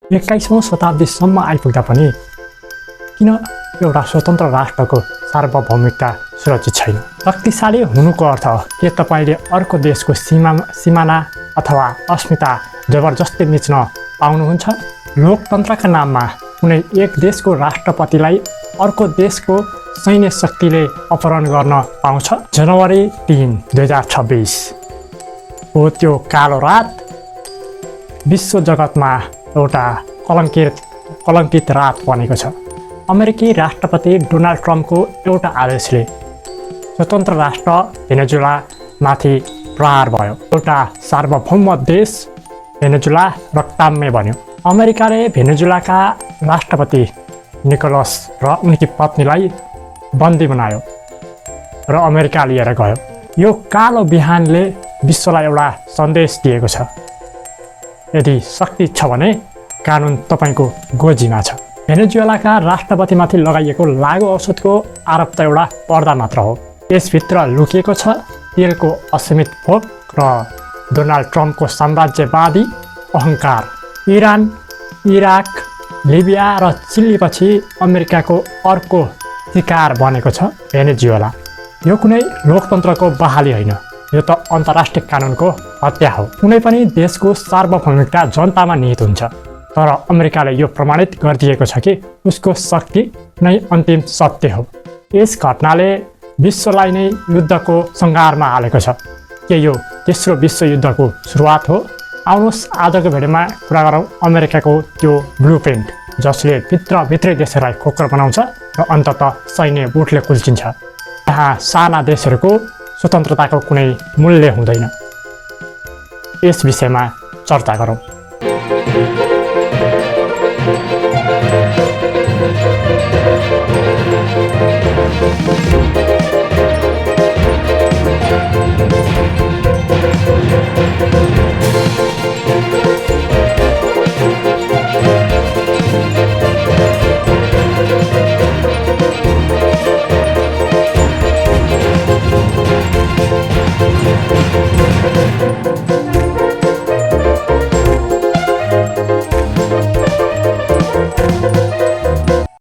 21औं शताब्दीसम्म आइपुग्दा पनि किन एउटा स्वतन्त्र राष्ट्रको सार्वभौमिकता सुरक्षित छैन? शक्तिशाली हुनुको अर्थ के तपाईँले अर्को देशको सिमाना अथवा अस्मिता जबरजस्ती मिच्न पाउनुहुन्छ? लोकतन्त्रका नाममा कुनै एक देशको राष्ट्रपतिलाई अर्को देशको सैन्य शक्तिले अपहरण गर्न पाउँछ? जनवरी 3, 2026 हो त्यो कालो रात। विश्व जगतमा एउटा कलङ्कित रात बनेको छ। अमेरिकी राष्ट्रपति डोनाल्ड ट्रम्पको एउटा आदेशले स्वतन्त्र राष्ट्र भेनेजुलामाथि प्रहार भयो। एउटा सार्वभौम देश भेनेजुला रक्ताम्य बन्यो। अमेरिकाले भेनेजुलाका राष्ट्रपति निकोलस र उनकी पत्नीलाई बन्दी बनायो र अमेरिका लिएर गयो। यो कालो बिहानले विश्वलाई एउटा सन्देश दिएको छ, यदि शक्ति छ भने कानुन तपाईँको गोजीमा छ। भेनेजुएलाका राष्ट्रपतिमाथि लगाइएको लागु औषधको आरोप त एउटा पर्दा मात्र हो। यसभित्र लुकिएको छ तेलको असीमित भोग र डोनाल्ड ट्रम्पको साम्राज्यवादी अहङ्कार। इरान, इराक, लिबिया र चिलीपछि अमेरिकाको अर्को शिकार बनेको छ भेनेजुएला। यो कुनै लोकतन्त्रको बहाली होइन, यो त अन्तर्राष्ट्रिय कानुनको हत्या हो। कुनै पनि देशको सार्वभौमिकता जनतामा निहित हुन्छ, तर अमेरिकाले यो प्रमाणित गरिदिएको छ कि उसको शक्ति नै अन्तिम सत्य हो। यस घटनाले विश्वलाई नै युद्धको सङ्घारमा हालेको छ। के यो तेस्रो विश्वयुद्धको सुरुवात हो? आउनुहोस् आजको भिडियोमा कुरा गरौँ अमेरिकाको त्यो ब्लुप्रिन्ट जसले भित्रै देशहरूलाई खोकर बनाउँछ र अन्ततः सैन्य बुटले कुल्चिन्छ। यहाँ साना देशहरूको स्वतन्त्रताको कुनै मूल्य हुँदैन। यस विषयमा चर्चा गरौँ।